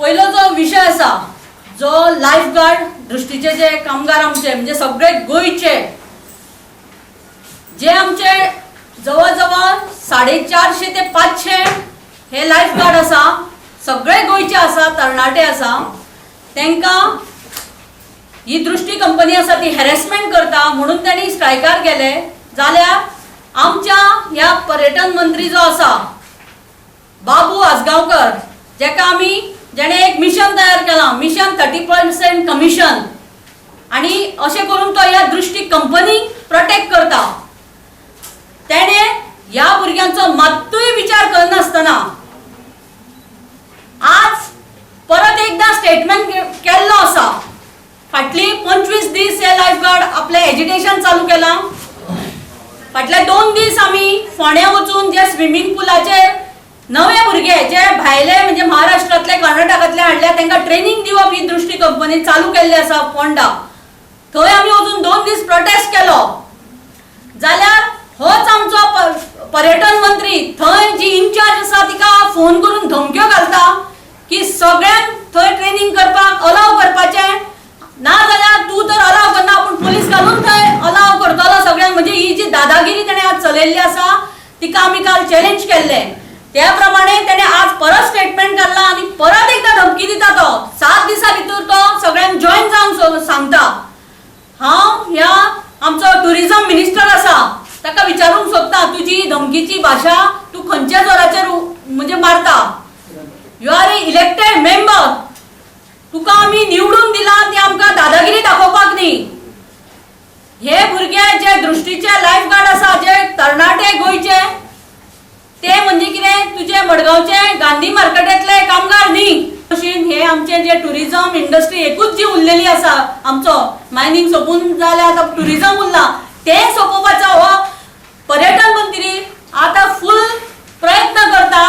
पयलो जो विशय आसा जो लायफ गार्ड दृश्टीचे जे कामगार आमचे म्हणजे सगळे गोंयचे जे आमचे जवळ जवळ 450 ते 500 हे लायफ गार्ड आसा, सगळे गोंयचे आसा, तरणाटे आसा. तांकां ही दृश्टी कंपनी आसा ती हॅरेसमेंट करता म्हणून तांणी स्ट्रायकार गेले. जाल्यार आमच्या ह्या पर्यटन मंत्री जो आसा बाबू आजगांवकर, जेका आमी जेणे एक मिशन तयार केलां, मिशन 30% कमिशन, आनी अशें करून तो ह्या दृश्टी कंपनीक प्रोटेक्ट करता. तेणे ह्या भुरग्यांचो मात्तूय विचार करनासतना आज परत एकदां स्टेटमेंट केल्लो आसा. फाटली 25 दीस हे लायफ गार्ड आपलें एजिटेशन चालू केलां. फाटले 2 दीस आमी फोंड्या वचून जे स्विमींग पुलाचेर नवे भुरगे जे भायले म्हणजे महाराष्ट्रांतले, कर्नाटकांतले हाडल्या, तांकां ट्रेनींग दिवप ही दृश्टी कंपनी चालू केल्ली आसा फोंडा, थंय आमी वचून 2 दीस प्रोटेस्ट केलो. जाल्यार होच आमचो पर्यटन मंत्री थंय जी इन्चार्ज आसा तिका फोन करून धमक्यो घालता की सगळ्यांक थंय ट्रेनींग करपाक अलाव करपाचें, ना जाल्यार तूं तर अलाव करना पूण पोलीस घालून थंय अलाव करतलो सगळ्यांक. म्हणजे ही जी दादागिरी तेणें आज चलयल्ली आसा तिका आमी काल चॅलेंज केल्लें. त्या प्रमाणे तेणें आज परत स्टेटमेंट काडला आनी परत एकदां धमकी दिता. तो 7 दिसां भितर तो सगळ्यांक जॉयन जावंक सांगता. हांव ह्या आमचो टुरिझम मिनिस्टर आसा ताका विचारूंक सोदता, तुजी धमकीची भाशा तूं खंयच्या जोराचेर म्हणजे मारता? You are a elected member. तुका आमी निवडून दिला ती आमकां दादागिरी दाखोवपाक न्ही. हे भुरगे जे दृश्टीचे लायफ गार्ड आसा, जे तरणाटे गोंयचे, ते म्हणजे कितें तुजे मडगांवचे गांधी मार्केटांतले कामगार न्ही. भशेन हे आमचे जे टुरिझम इंडस्ट्री एकूच जी उरलेली आसा, आमचो मायनींग सोंपून जाल्यार आतां टुरिझम उरला, तें सोंपोवपाचो हो पर्यटन मंत्री आतां फूल प्रयत्न करता.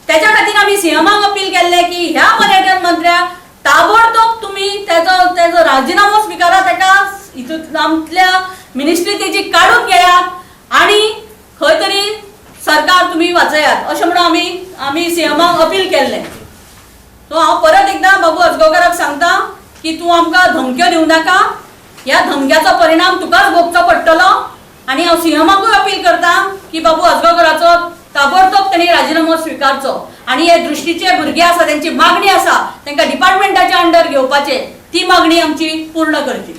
तेच्या खातीर आमी सीएमाक अपील केल्लें की ह्या पर्यटन मंत्र्याक ताबडतोब तुमी तेजो तेजो राजिनामो स्विकारा, तेका हितूंत आमच्या मिनिस्ट्री तेजी काडून घेयात आनी खंय तरी सरकार तुमी वाचयात, अशें म्हणून आमी आमी सीएमाक अपील केल्लें. सो हांव परत एकदां बाबू आजगांवकाराक सांगता की तूं आमकां धमक्यो दिवं नाका, ह्या धमक्याचो परिणाम तुकाच भोगचो पडटलो. आनी हांव सीएमाकूय अपील करता की बाबू आजगांवकाराचो ताबडतोब तेणी राजिनामो स्विकारचो आनी हे दृश्टीचे भुरगे आसा तेंची मागणी आसा तांकां डिपार्टमेंटाच्या अंडर घेवपाचे, ती मागणी आमची पूर्ण करची.